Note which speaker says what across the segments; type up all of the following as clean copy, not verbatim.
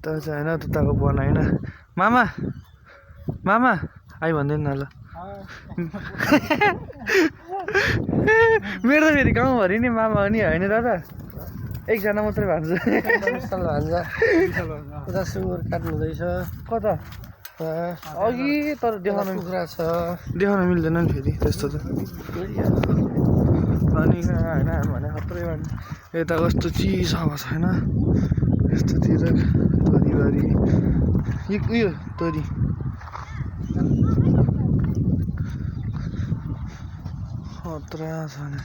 Speaker 1: त चाहिँ होइन त्यताको बनाएन मामा मामा आइ भन्दैन न ल मेरो त फेरि गाउँभरि नि मामा हो नि होइन दादा एकजना मात्रै भान्छु
Speaker 2: भान्जा उता सुँगुर काट्नुहुँदैछ
Speaker 1: कता अघि तर देखाउन
Speaker 2: कुखुरा छ
Speaker 1: देखाउन मिल्दैन नि फेरि त्यस्तो त अनि होइन भने खत्रै यता कस्तो चिज हावा छैन यस्तोतिर तोरीबारी उयो तोरी खतरा छ नि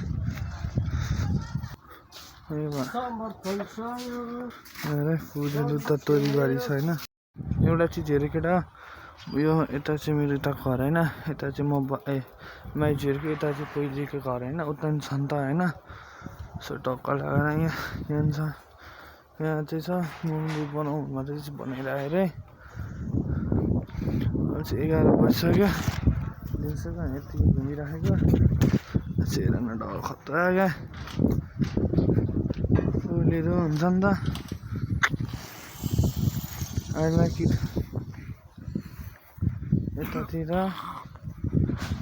Speaker 1: फुलहरू त तोरीबारी छ होइन एउटा चिज हेरेँ केटा यो यता चाहिँ मेरो यता घर होइन यता चाहिँ म माइजूहरूको यता चाहिँ पहिलेको घर होइन उता पनि छ नि त होइन सो टक्क लगाएर यहाँ छ यहाँ चाहिँ छ मन्दिर बनाउँ भनेर चाहिँ बनाइरहेको अरे चाहिँ 11 बजिसक्यो दिउँसोको यति घुमिराखेको चाहिँ हेर न डर खतरा क्या फुलहरू हुन्छ नि त आई लाइक इट यतातिर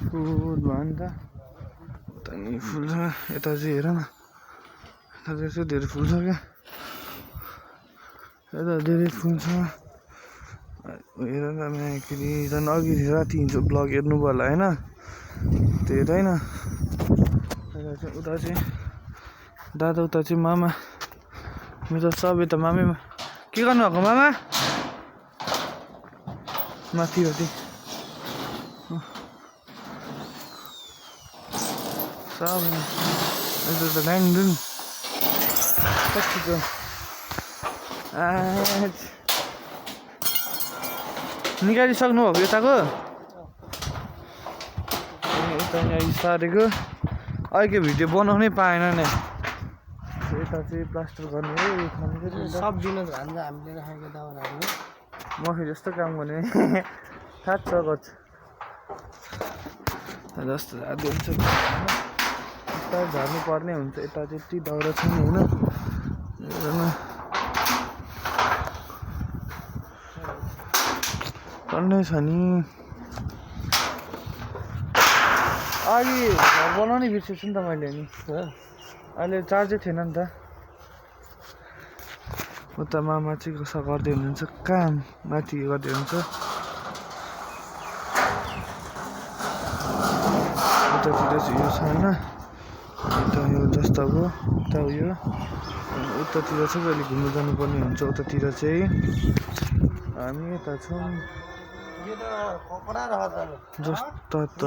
Speaker 1: फुल भयो नि त उता नि फुल छ यता चाहिँ हेर न यतातिर चाहिँ धेरै फुल छ क्या यता धेरै फुल छ हेर न म्याखेरि झन् अघि राति हिजो ब्लग हेर्नुभयो होला होइन त्यो हेर्दैन यता चाहिँ उता चाहिँ दादा उता चाहिँ मामा मेरो सब यता मामै के गर्नुभएको मामा माथिपट्टि सब यता त ल्याङ्दो नि कतिको निकालिसक्नु भएको यताको यता यहाँ सारेको अहिलेको भिडियो बनाउनै पाएन नि यता चाहिँ प्लास्टर गर्ने हो
Speaker 2: सब दिन भान्जा हामीले राखेको दाउराहरू
Speaker 1: म फेरि यस्तो काम गर्ने थाहा छ गर्छु जस्तो जाँदो हुन्छ यता झर्नु पर्ने हुन्छ यता चाहिँ यति दाउरा छ नि होइन टन्नै छ नि अघि घर बनाउने बिर्सेछु नि त मैले नि अहिले चार्जै थिएन नि त उता मामा चाहिँ कसो गर्दै हुनुहुन्छ काम माथि गर्दै हुन्छ उतातिर चाहिँ यो छ होइन यता यो जस्ताको उता उयो उतातिर चाहिँ कहिले घुम्नु जानुपर्ने हुन्छ उतातिर चाहिँ हामी यता छौँ जस्ता त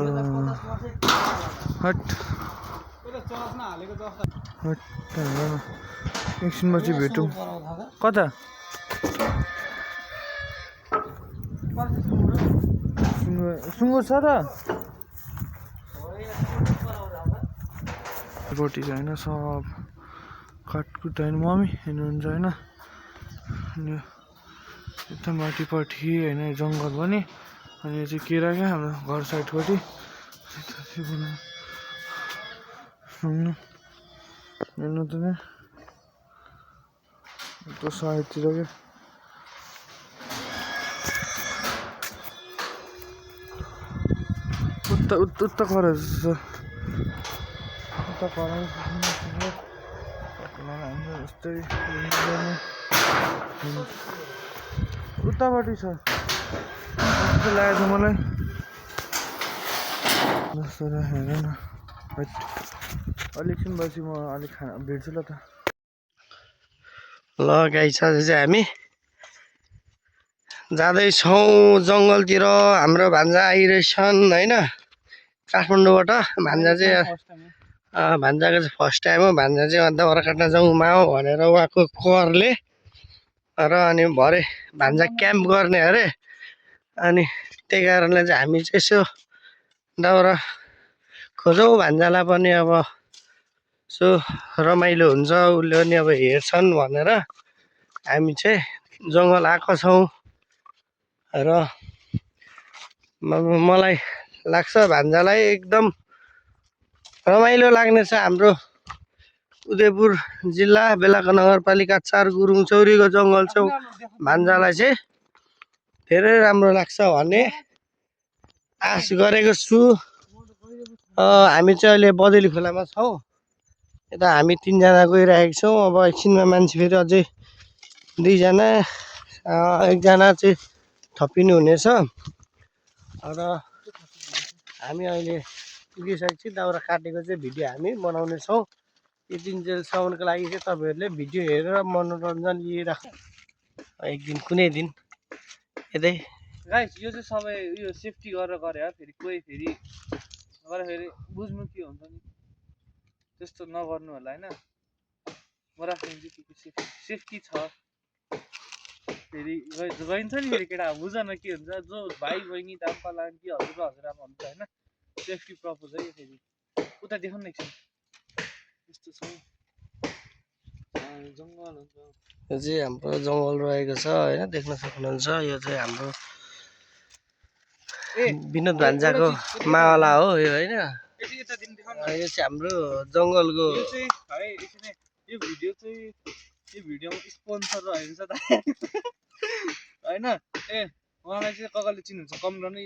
Speaker 1: हट एकछिनमा चाहिँ भेटौँ कता सुँगुर छ त रोटी चाहिँ होइन सब काटकुट होइन मम्मी हेर्नुहुन्छ होइन अनि यता माथिपट्टि होइन जङ्गल पनि अनि यो चाहिँ केरा क्या हाम्रो घर साइडपट्टि हेर्नु त त्यो साइडतिर क्या उता कराएर उता कराएर यस्तै उतापट्टि छ जस्तो लागेको छ मलाई जस्तो हेर न अलिक पछि म अलिक खाना भेट्छु ल त
Speaker 2: ल गाइस आज चाहिँ हामी जाँदैछौँ जङ्गलतिर हाम्रो भान्जा आइरहेछन् होइन काठमाडौँबाट भान्जा चाहिँ भान्जाको चाहिँ फर्स्ट टाइम हो भान्जा चाहिँ दाउरा काट्न जाउँ माओ भनेर उहाँको करले र अनि भरे भान्जा क्याम्प गर्ने अरे अनि त्यही कारणले चाहिँ हामी चाहिँ यसो दाउरा खोजौँ भान्जालाई पनि अब सो रमाइलो हुन्छ उसले पनि अब हेर्छन् भनेर हामी चाहिँ जङ्गल आएको छौँ र मलाई लाग्छ भान्जालाई एकदम रमाइलो लाग्ने छ हाम्रो उदयपुर जिल्ला बेलाका नगरपालिका 4 गुरुङ चौरीको जङ्गल छेउ भान्जालाई चाहिँ धेरै राम्रो लाग्छ भन्ने आश गरेको छु। हामी चाहिँ अहिले बदेली खोलामा छौँ। यता हामी 3 जना गइरहेको छौँ। अब एकछिनमा मान्छे फेरि अझै 2 जना 1 जना चाहिँ थपिनु हुनेछ र हामी अहिले पुगिसकेपछि दाउरा काटेको चाहिँ भिडियो हामी बनाउने छौँ। यतिन्जेलसम्मको लागि चाहिँ तपाईँहरूले भिडियो हेरेर मनोरञ्जन लिइराख्नु एक दिन कुनै दिन यतै
Speaker 1: गाइस यो चाहिँ सबै यो सेफ्टी गरेर गरे हो फेरि कोही फेरि गर्दाखेरि बुझ्नु के हुन्छ नि त्यस्तो नगर्नु होला हैन म राखिदिन्छु के सेफ्टी छ फेरि गइन्छ नि फेरि केटा बुझ न के हुन्छ जो भाइ बहिनी दाम्पा लान्टी हजुर हजुरआमा हुन्छ हैन सेफ्टी प्रपोज है फेरि उता देखाउनु एकछिन यस्तो छ जङ्गल हुन्छ
Speaker 2: यो चाहिँ हाम्रो जङ्गल रहेको छ हैन देख्न सक्नुहुन्छ यो चाहिँ हाम्रो विनोद भान्जाको मावला हो यो हैन यो चाहिँ हाम्रो जङ्गलको
Speaker 1: यो भिडियोमा स्पोन्सर रहेछ त हैन ए उहाँलाई चाहिँ ककले चिन्नुहुन्छ कमेन्ट गर्नु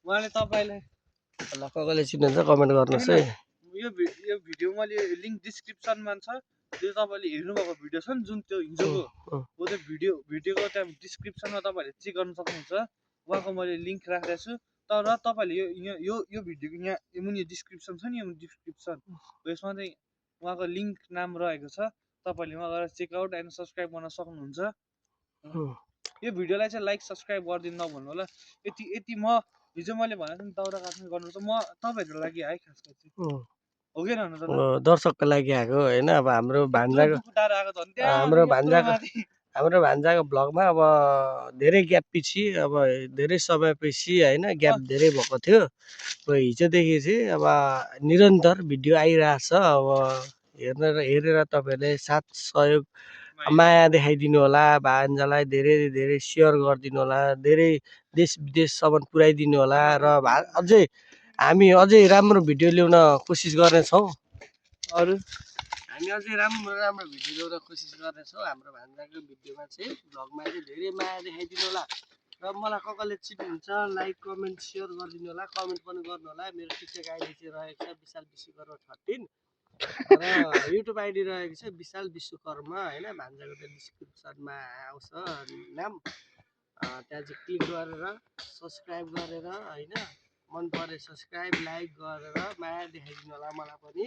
Speaker 1: उहाँले तपाईलाई
Speaker 2: ल कसले चिन्नुहुन्छ कमेन्ट गर्नुहोस् है
Speaker 1: यो भिडियो मैले लिङ्क डिस्क्रिप्सनमा छ त्यो तपाईँले हेर्नुभएको भिडियो छ नि जुन त्यो हिजोको हो त्यो भिडियोको त्यहाँ डिस्क्रिप्सनमा तपाईँहरूले चेक गर्न सक्नुहुन्छ उहाँको मैले लिङ्क राखेको छु तर तपाईँहरूले यो भिडियोको यहाँ मुनि डिस्क्रिप्सन छ नि यो डिस्क्रिप्सन यसमा चाहिँ उहाँको लिङ्क नाम रहेको छ तपाईँहरूले उहाँ गएर चेकआउट एन्ड सब्सक्राइब गर्न सक्नुहुन्छ यो भिडियोलाई चाहिँ लाइक सब्सक्राइब गरिदिनु नभन्नु होला यति म हिजो मैले भनेको थिएँ दाउरा काट्नु गर्नुपर्छ म तपाईँहरूको लागि है खास गरी हो कि न
Speaker 2: दर्शकको लागि आएको हैन अब हाम्रो भान्जाको भ्लगमा अब धेरै ग्याप पछि अब धेरै समयपछि हैन ग्याप धेरै भएको थियो अब हिजोदेखि चाहिँ अब निरन्तर भिडियो आइरहेछ अब हेरेर तपाईँहरूले साथ सहयोग माया देखाइदिनु होला भान्जालाई धेरै धेरै सेयर गरिदिनु होला धेरै देश विदेशसम्म पुर्याइदिनु होला र हामी अझै राम्रो भिडियो ल्याउन कोसिस गर्नेछौँ हामी अझै राम्रो भिडियो ल्याउन कोसिस गर्नेछौँ हाम्रो भान्जाको भिडियोमा चाहिँ भ्लगमा चाहिँ धेरै माया देखाइदिनु होला र मलाई कसले चिन्नुहुन्छ लाइक कमेन्ट सेयर गरिदिनु होला कमेन्ट पनि गर्नु होला मेरो टिकटक आइडी चाहिँ रहेको छ विशाल विश्वकर्मा 13 र युट्युब आइडी रहेको छ विशाल विश्वकर्मा हैन भान्जाको त डिस्क्रिप्सनमा आउँछ नाम त्यहाँ चाहिँ क्लिक गरेर सब्सक्राइब गरेर हैन मन परे सब्सक्राइब लाइक गरेर माया देखाइदिनु होला मलाई पनि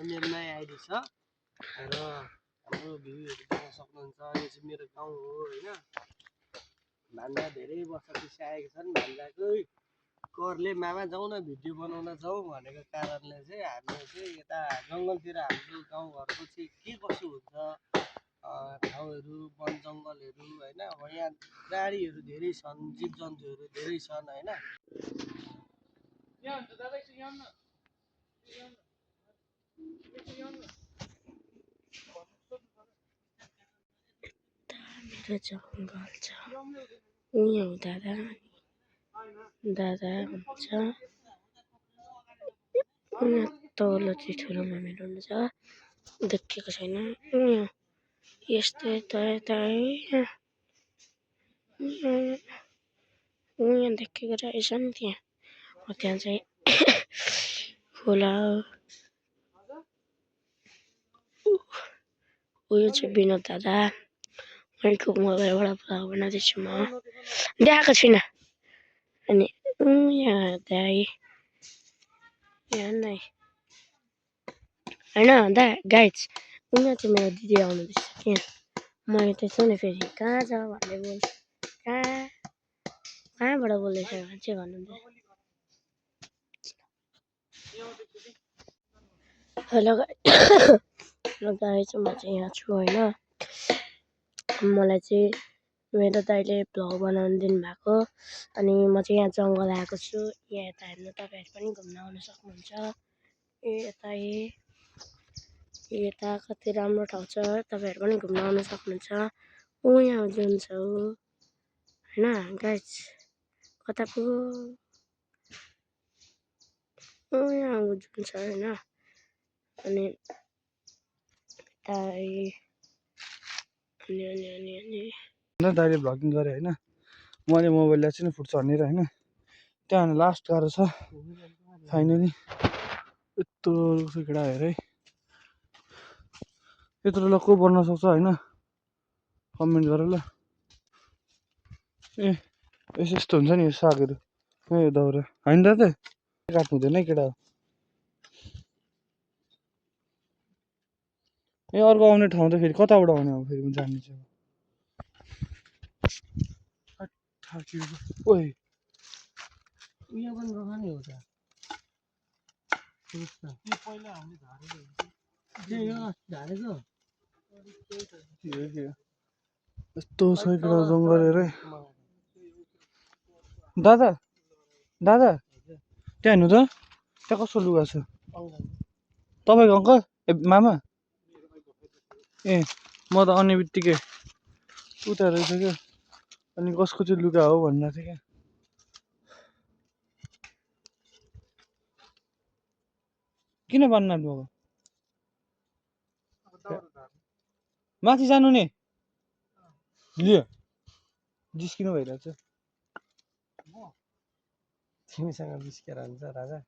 Speaker 2: मेरो नयाँ आइडी छ र हाम्रो भ्यूहरू देख्न सक्नुहुन्छ यो चाहिँ मेरो गाउँ हो हैन भान्जा धेरै वर्षपछि आएका छन् भान्जाकै करले मामा जाउँ न भिडियो बनाउन जाउँ भनेको कारणले चाहिँ हामी चाहिँ यता जङ्गलतिर हाम्रो गाउँघरको चाहिँ के कसो हुन्छ ठाउँहरू वन जङ्गलहरू हैन अब यहाँ प्राणीहरू धेरै छन् जीव जन्तुहरू धेरै छन् हैन
Speaker 3: मेरो जङ्गल छ यहाँ दादा हुन्छ तल चाहिँ ठुलो मामेर हुनुहुन्छ देखेको छैन यस्तै यता यहाँ देखेको रहेछ नि त्यहाँ चाहिँ खोला उयो चाहिँ विनोद दादा उहाँको मोबाइलबाट भ्लग बनाउँदैछु म देखाएको छुइनँ अनि यहाँ दाइ यहाँ नै होइन दा गाइड्स उनीहरू चाहिँ मेरो दिदी आउनुहुँदैछ त्यहाँ म यता छु नि फेरि कहाँ छ भन्दै बोल कहाँबाट बोल्दैछ मान्छे भन्नुहुँदै हेलो गाइस म चाहिँ यहाँ छु होइन मलाई चाहिँ मेरो दाइले भ्लग बनाउनु दिनुभएको अनि म चाहिँ यहाँ जङ्गल आएको छु यहाँ यता हेर्नु तपाईँहरू पनि घुम्न आउनु सक्नुहुन्छ यता कति राम्रो ठाउँ छ तपाईँहरू पनि घुम्न आउनु सक्नुहुन्छ यहाँ जुन छ होइन गाइस कता पो यहाँ जुन छ होइन अनि दाइ
Speaker 1: दाइले भ्लगिङ गरे होइन मैले मोबाइल ल्याएको छु नि फुट्छ भनेर होइन त्यहाँ लास्ट गएको छ फाइनली यत्रो केटा हेर है यत्रो ल को बन्न सक्छ होइन कमेन्ट गर ल ए यस्तो हुन्छ नि यो सागहरू यो दाउरा होइन त काट्नु हुँदैन है केटा ए अर्को आउने ठाउँ त फेरि कताबाट आउने अब फेरि जान्ने चाहिँ ओइ
Speaker 2: उयो पनि रोक्नु हो त
Speaker 1: पहिला हामीले झारेको
Speaker 2: झारेको
Speaker 1: यस्तो छ केटा जङ्गल हेर है दादा दादा त्यहाँ हेर्नु त त्यहाँ कस्तो लुगा छ तपाईँको अङ्कल ए मामा ए म त आउने बित्तिकै उता रहेछ क्या अनि कसको चाहिँ लुगा हो भन्दा थियो क्या किन भन्नु अब माथि जानु नि लियो जिस्किनु भइरहेछ
Speaker 2: तिमीसँग बिस्केर हुन्छ राजा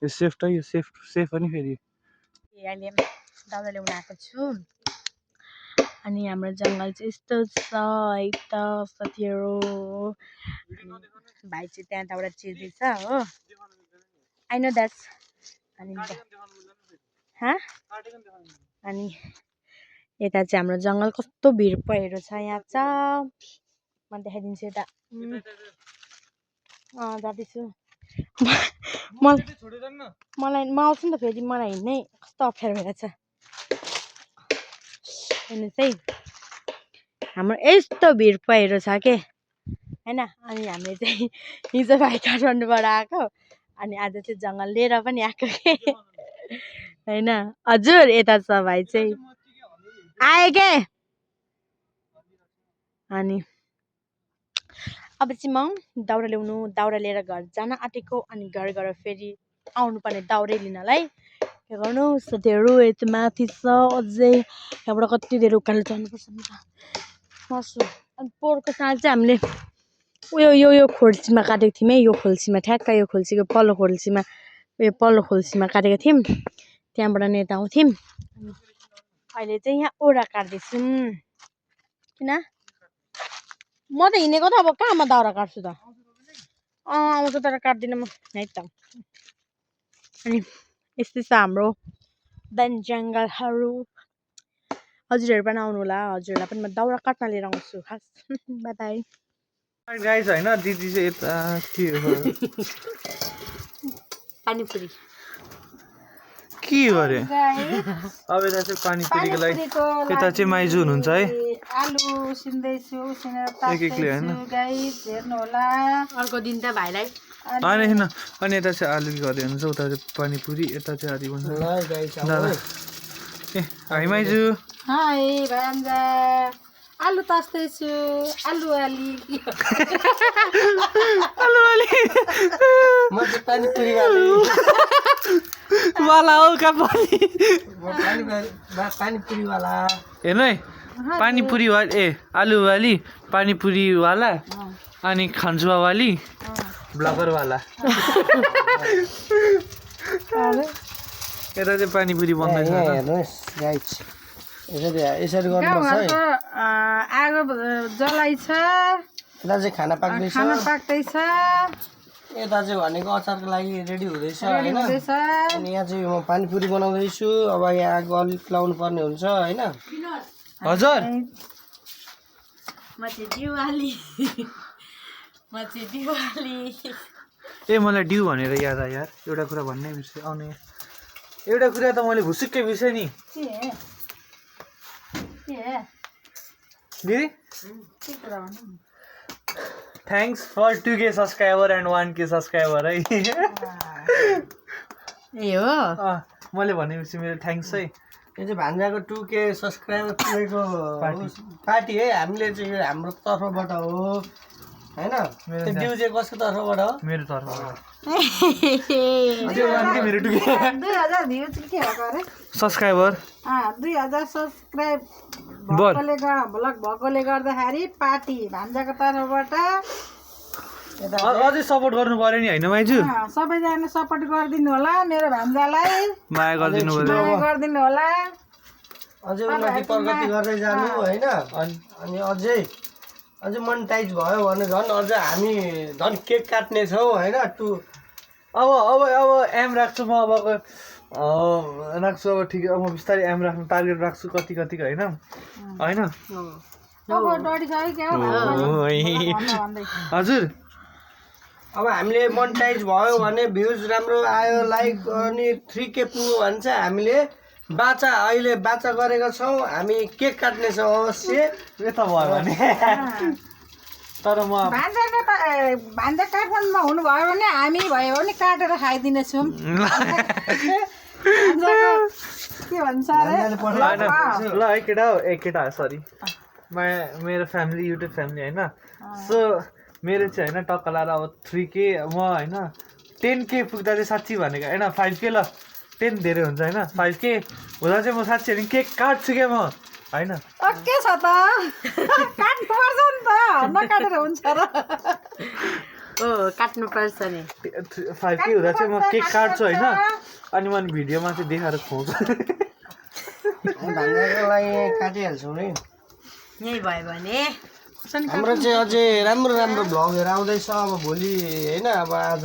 Speaker 1: यो सेफ त यो सेफ हो नि फेरि
Speaker 3: अहिले दाउरा ल्याउन आएको छु अनि हाम्रो जङ्गल चाहिँ यस्तो छ है त साथीहरू भाइ चाहिँ त्यहाँ दाउरा चिर्दैछ हो आई नो द्याट्स अनि अनि यता चाहिँ हाम्रो जङ्गल कस्तो भिड पहिरो छ यहाँ छ म देखाइदिन्छु यता जाँदैछु मलाई म आउँछु नि त फेरि मलाई हिँड्नै कस्तो अप्ठ्यारो भइरहेछ हेर्नुहोस् है हाम्रो यस्तो भिड पहिरो छ के होइन अनि हामीले चाहिँ हिजो भाइ काठमाडौँबाट आएको अनि आज चाहिँ जङ्गल लिएर पनि आएको के होइन हजुर यता छ भाइ चाहिँ आयो के अनि अब चाहिँ म दाउरा लिएर घर जान आँटेको अनि घर गएर फेरि आउनुपर्ने दाउरै लिनलाई के गर्नु साथीहरू यति माथि छ अझै यहाँबाट कति धेरै उकालो जानुपर्छ नि त मासु अनि पोहोरको साल चाहिँ हामीले यो खोल्सीमा काटेको थियौँ है यो खोल्सीमा ठ्याक्क यो खोल्सीको पल्लो खोल्सीमा काटेको थियौँ त्यहाँबाट नेता आउँथ्यौँ अनि अहिले चाहिँ यहाँ ओडा काट्दैछौँ किन म त हिँडेको त अब कहाँ म दाउरा काट्छु त आउँछ तर काट्दिनँ म है त अनि यस्तै छ हाम्रो वन जङ्गलहरू हजुरहरू पनि आउनु होला हजुरहरूलाई पनि म दाउरा काट्न लिएर आउँछु खास बाई बाई
Speaker 1: गाइस होइन दिदी चाहिँ यता के हो
Speaker 3: पानीपुरी
Speaker 1: के गरे अब यता चाहिँ पानीपुरीको लागि यता चाहिँ माइजू हुनुहुन्छ है
Speaker 4: आलु उसिन्दैछु उसिनेर
Speaker 1: एक-एकले होइन
Speaker 4: गाइस हेर्नु होला
Speaker 3: अर्को दिन त भाइलाई
Speaker 1: होइन अनि यता चाहिँ आलु गरे हुन्छ उता चाहिँ पानीपुरी यता चाहिँ आदि भन्छ दादा ए हाई माइजू
Speaker 4: हाई भान्जा आलु तास्दैछु आलु आली
Speaker 2: म चाहिँ पानीपुरी
Speaker 1: वाला हो का
Speaker 2: पानीपुरी वाला
Speaker 1: हेर्नु है पानीपुरी वाली ए आलु वाली पानीपुरी वाला अनि खान्जुवा वाली ब्लगर वाला यता चाहिँ पानीपुरी बन्दैछ
Speaker 2: हेर्नुहोस् गाइस यसरी गर्नुपर्छ है
Speaker 4: आगो जलाइ छ
Speaker 2: यता चाहिँ खाना पाक्दैछ
Speaker 4: पाक्दैछ
Speaker 2: यता चाहिँ भनेको अचारको लागि रेडी हुँदैछ होइन
Speaker 4: हुँदैछ
Speaker 2: अनि यहाँ चाहिँ म पानीपुरी बनाउँदैछु अब यहाँ आगो अलिक लाउनु पर्ने हुन्छ होइन
Speaker 1: हजुर
Speaker 3: म चाहिँ दिवाली
Speaker 1: ए मलाई ड्यू भनेर याद आयो यार एउटा कुरा भन्नै बिर्सेँ आउने एउटा कुरा त मैले भुसुक्कै बिर्सेँ नि दिदी thanks for 2K subscriber and 1K subscriber है
Speaker 3: ए हो
Speaker 1: मैले भनेपछि मेरो थ्याङ्क्स है
Speaker 2: यो चाहिँ भान्जाको 2K सब्सक्राइबर पुगेको पार्टी है हामीले चाहिँ हाम्रो तर्फबाट हो होइन त्यो ड्यू चाहिँ कसको तर्फबाट हो
Speaker 1: मेरो तर्फबाट
Speaker 4: मेरो
Speaker 1: 2K
Speaker 4: 2000 भ्यू चाहिँ के भएको अरे
Speaker 1: सब्सक्राइबर
Speaker 4: 2000 सब्सक्राइब
Speaker 1: बोल।
Speaker 4: भ्लग भएकोले गर्दाखेरि पार्टी भान्जाको तर्फबाट
Speaker 1: अझै सपोर्ट गर्नु पर्यो नि होइन माइजू
Speaker 4: सबैजना सपोर्ट गरिदिनु होला मेरो भान्जालाई
Speaker 1: माया गरिदिनु पर्यो
Speaker 4: माया गरिदिनु होला
Speaker 2: अझै उन्नति प्रगति गर्दै जानु होइन अनि अझै मोनेटाइज भयो भने झन् अझ हामी झन् केक काट्ने छौँ होइन
Speaker 1: अब एम राख्छु म अब राख्छु अब ठिक अब म बिस्तारै एम राख्नु टार्गेट राख्छु कतिको होइन
Speaker 4: अब डढिसक्यो क्या
Speaker 1: हजुर
Speaker 2: अब हामीले मोनेटाइज भयो भने भ्युज राम्रो आयो लाइक अनि 3K पुग्यो भने चाहिँ हामीले अहिले बाचा गरेका छौँ हामी केक काट्ने छौँ अवश्य
Speaker 1: यता भयो भने तर म
Speaker 4: भान्जा काठमाडौँमा हुनुभयो भने हामी भयो भने काटेर खाइदिनेछौँ के भन्छ अरे
Speaker 1: ल केटा सरी मेरो फ्यामिली युट्युब फ्यामिली होइन सो मेरो चाहिँ होइन टक्क लाएर अब 3K म होइन 10K पुग्दा चाहिँ साँच्ची भनेको होइन 5K ल 10 धेरै हुन्छ होइन 5K हुँदा चाहिँ म साँच्ची होइन केक काट्छु क्या म होइन
Speaker 4: ओके छ त काट्नु पर्छ नि त नकाटेर हुन्छ र
Speaker 3: काट्नु पर्छ नि
Speaker 1: 5K हुँदा चाहिँ म केक काट्छु होइन अनि म भिडियोमा चाहिँ देखाएर खुवाउँछु
Speaker 2: भान्जाको लागि काटिहाल्छौँ नि
Speaker 3: यही भयो भने
Speaker 2: हाम्रो चाहिँ अझै राम्रो राम्रो भ्लगहरू आउँदैछ अब भोलि होइन अब आज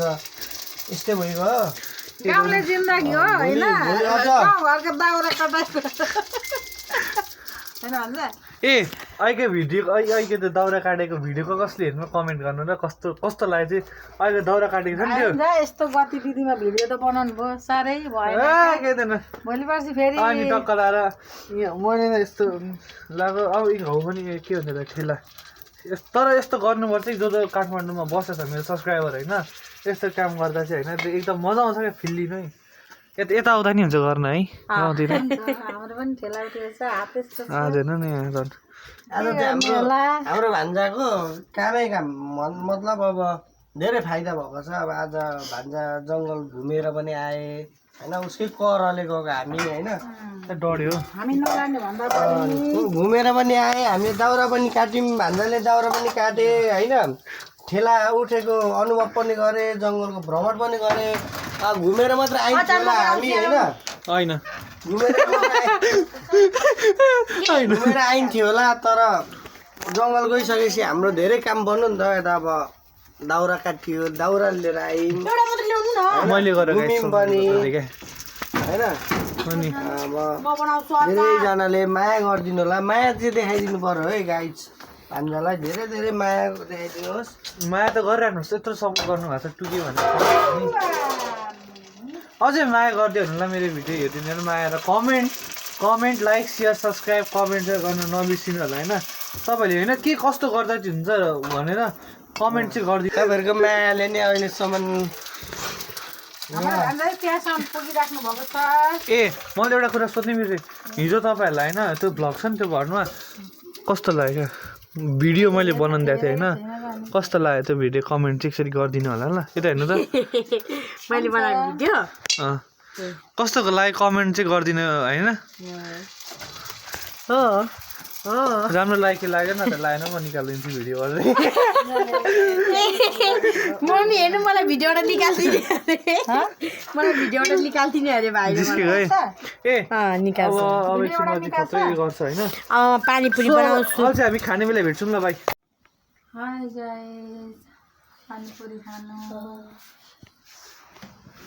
Speaker 2: यस्तै भइगयो
Speaker 4: गाउँले जिन्दगी हो होइन घरको दाउरा कटाएको होइन भन्छ
Speaker 1: ए अहिले त दाउरा काटेको भिडियोको कसले हेर्नु कमेन्ट गर्नु र कस्तो लाग्यो चाहिँ अहिले दाउरा काटेको छ नि त्यो
Speaker 4: यस्तो गतिविधिमा भिडियो त बनाउनु भयो साह्रै भएन
Speaker 1: केदैन
Speaker 4: भोलि पर्सि फेरि
Speaker 1: अनि टक्क लाएर यहाँ मैले यस्तो लाग्यो अब यी घाउ पनि के भन्छ त ठेला तर यस्तो गर्नुपर्छ कि जो काठमाडौँमा बसेछ मेरो सब्सक्राइबर होइन यस्तो काम गर्दा चाहिँ होइन त्यो एकदम मजा आउँछ क्या फिल लिनु है यता आउँदा नि हुन्छ गर्न है गाउँतिर
Speaker 4: हाम्रो पनि ठेला उठेको छ हात यस्तो छ।
Speaker 1: आउँदैन नि यहाँ झन्
Speaker 2: आज चाहिँ हाम्रो भान्जाको कामै काम मतलब अब धेरै फाइदा भएको छ अब आज भान्जा जङ्गल घुमेर पनि आए होइन उसकै करले गएको हामी होइन
Speaker 1: डढ्यो
Speaker 4: हामी नलाने भन्दा पनि
Speaker 2: घुमेर पनि आए हामी दाउरा पनि काट्यौँ भान्जाले दाउरा पनि काटे होइन ठेला उठेको अनुभव पनि गरे जङ्गलको भ्रमण पनि गरे घुमेर मात्र आइन्थ्यो होला हामी होइन घुमेर आइन्थ्यो होला तर जङ्गल गइसकेपछि हाम्रो धेरै काम बन्यो नि त यता अब दाउरा काटियो दाउरा लिएर आयौँ
Speaker 1: मैले
Speaker 2: घुम्यौँ पनि होइन
Speaker 1: अनि
Speaker 2: अब धेरैजनाले माया गरिदिनु होला माया चाहिँ देखाइदिनु पर्यो है गाइज भान्जालाई धेरै धेरै माया देखाइदिनुहोस्
Speaker 1: माया त गरिराख्नुहोस् यत्रो सपोर्ट गर्नुभएको छ टुक्यो भने अझै माया गरिदियो भने ल मेरो भिडियो हेरिदिनु माया र comment like share subscribe comment चाहिँ गर्न नबिर्सिनु होला होइन तपाईँहरूले होइन के कस्तो गर्दा चाहिँ हुन्छ भनेर कमेन्ट चाहिँ गरिदिनु
Speaker 2: तपाईँहरूको मायाले नै अहिलेसम्म
Speaker 4: पुगिराख्नु भएको छ
Speaker 1: ए मैले एउटा कुरा सोध्नै बिर्सेँ हिजो तपाईँहरूलाई होइन त्यो भ्लग छ नि त्यो भर्नुमा कस्तो लाग्यो भिडियो मैले बनाउनु दिएको थिएँ होइन कस्तो लाग्यो त्यो भिडियो कमेन्ट चाहिँ एकचोटि गरिदिनु होला ल यता हेर्नु त
Speaker 3: मैले बनाएको भिडियो
Speaker 1: कस्तोको लाग्यो कमेन्ट चाहिँ गरिदिनु होइन राम्रो लाग्यो कि लागेन त लागेन म निकालिदिन्छु भिडियो गर्दै
Speaker 3: मम्मी हेर्नु मलाई भिडियोबाट निकाल्दिने मलाई भिडियोबाट निकाल्दिने अरे भाइले
Speaker 1: ए
Speaker 3: निकाल्छ
Speaker 1: अब एकछिन अझै खतरै गर्छ होइन
Speaker 3: पानीपुरी बनाउँछु
Speaker 1: अहिले चाहिँ हामी खाने बेला भेट्छौँ ल भाइ
Speaker 4: हाय गाइस पानीपुरी खानु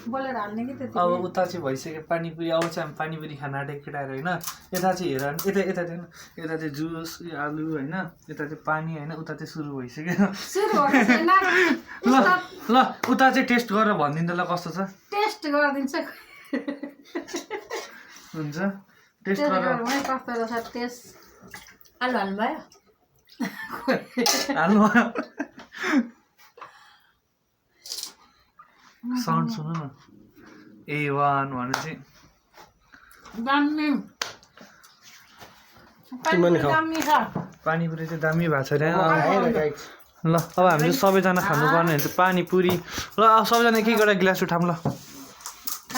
Speaker 4: बोलेर हाल्ने कि त्यति
Speaker 1: अब उता चाहिँ भइसक्यो पानीपुरी अब चाहिँ हामी पानीपुरी खान आँटेको केटाहरू होइन यता चाहिँ हेर यता चाहिँ यता चाहिँ जुस आलु होइन यता चाहिँ पानी होइन उता चाहिँ सुरु भइसक्यो ल उता चाहिँ टेस्ट गरेर भनिदिनु ल कस्तो छ
Speaker 4: टेस्ट गरिदिन्छ
Speaker 1: हुन्छ टेस्ट गरेर
Speaker 4: कस्तो रहेछ टेस्ट
Speaker 3: आलु हाल्नुभयो
Speaker 1: हाल्नु साउन्ड सुन्नु न A1 भने चाहिँ
Speaker 4: दामी
Speaker 1: पानीपुरी चाहिँ दामी भएको छ अरे ल अब हामी सबैजना खानुपर्ने हुन्छ पानीपुरी ल अब सबैजना के एउटा गिलास उठाऊँ ल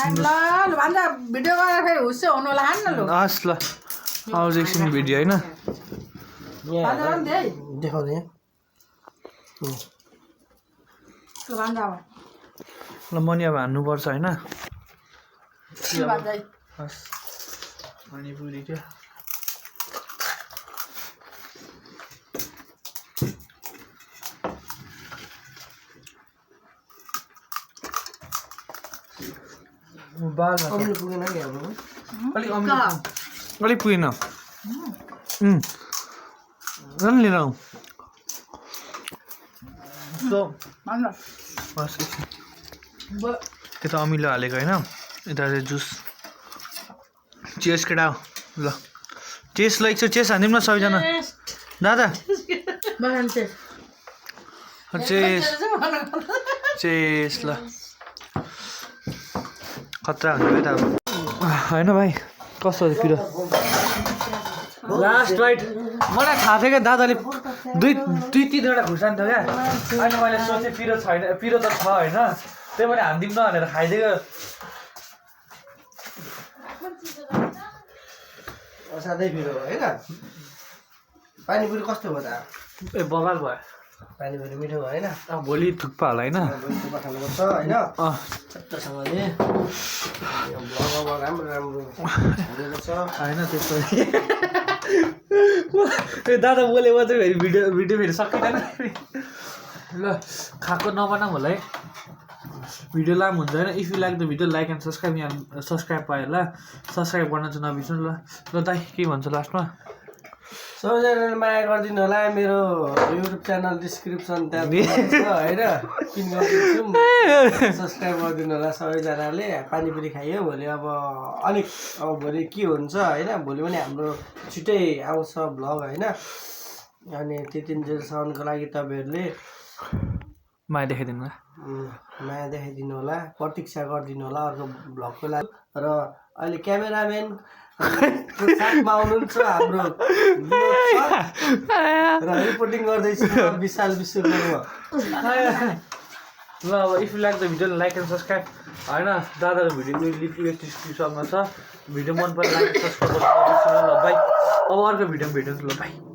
Speaker 4: खानु ल लु भान्जा भिडियो गरेर फेरि हुस्से हुनु होला खानु न लु
Speaker 1: हस् ल आउँछ एकछिन भिडियो होइन
Speaker 4: भान्जालाई पनि दे है
Speaker 2: देखाउँदै
Speaker 4: लु भान्जा अब
Speaker 1: ल म नि अब हान्नुपर्छ होइन
Speaker 4: लु भान्जा
Speaker 1: हस् पानीपुरी क्या बालमा
Speaker 2: अमिलो पुगेन कि हाम्रो
Speaker 1: अलिक पुगेन झन् लिएर आऊ
Speaker 4: भान्जा
Speaker 1: हस् एकछिन यता अमिलो हालेको होइन यता चाहिँ जुस चेस केटा ल चेस ल एकछिन चेस हानिदिउँ न सबैजना दादा चेस चेस ल खतरा हुन्छ है त होइन भाइ कस्तो छ पिरो लास्ट राइट मलाई थाहा थियो क्या दादाले दुई तिनवटा खुर्सानी थियो क्या अनि मैले सोचेँ पिरो छैन पिरो त छ होइन त्यही मैले हानिदिउँ न भनेर खाइदिएको
Speaker 2: असाध्यै पिरो होइन पानीपुरी कस्तो भयो त
Speaker 1: ए बबाल भयो
Speaker 2: पानीपुरी मिठो भयो होइन
Speaker 1: अब भोलि थुक्पा होला होइन
Speaker 2: खानुपर्छ होइन
Speaker 1: अँ
Speaker 2: चट्टसँगले भ्लग अब राम्रो राम्रो हाल्नुपर्छ
Speaker 1: होइन त्यस्तो ए दादा बोले मात्रै फेरि भिडियो फेरि सकिँदैन ल खाएको नबनाऊँ होला है भिडियो लामो हुन्छ होइन if you like the video like and subscribe यहाँ सब्सक्राइब पायो होला सब्सक्राइब गर्न चाहिँ नबिर्सनु ल ल दाइ के भन्छ लास्टमा
Speaker 2: सबैजनाले माया गरिदिनु होला मेरो युट्युब च्यानल डिस्क्रिप्सन त्यहाँ छ होइन पिन गरिदिन्छु सब्सक्राइब गरिदिनु होला सबैजनाले पानीपुरी खायो भोलि अब अलिक अब भोलि के हुन्छ होइन भोलि पनि हाम्रो छिट्टै आउँछ भ्लग होइन अनि त्यतिन्जेलसम्मको लागि तपाईँहरूले
Speaker 1: माया देखाइदिनु ल
Speaker 2: माया देखाइदिनु होला प्रतीक्षा गरिदिनु होला अर्को भ्लगको लागि र अहिले क्यामेराम्यान साथमा आउनुहुन्छ हाम्रो र रिपोर्टिङ गर्दैछु विशाल विश्वकर्मा
Speaker 1: ल अब if you like the video like and subscribe होइन दादाको भिडियो लिङ्क डिस्क्रिप्सनमा छ भिडियो मन पर्यो लाइक सब्सक्राइब गर्नु ल बाई अब अर्को भिडियोमा भेटौँ ल बाई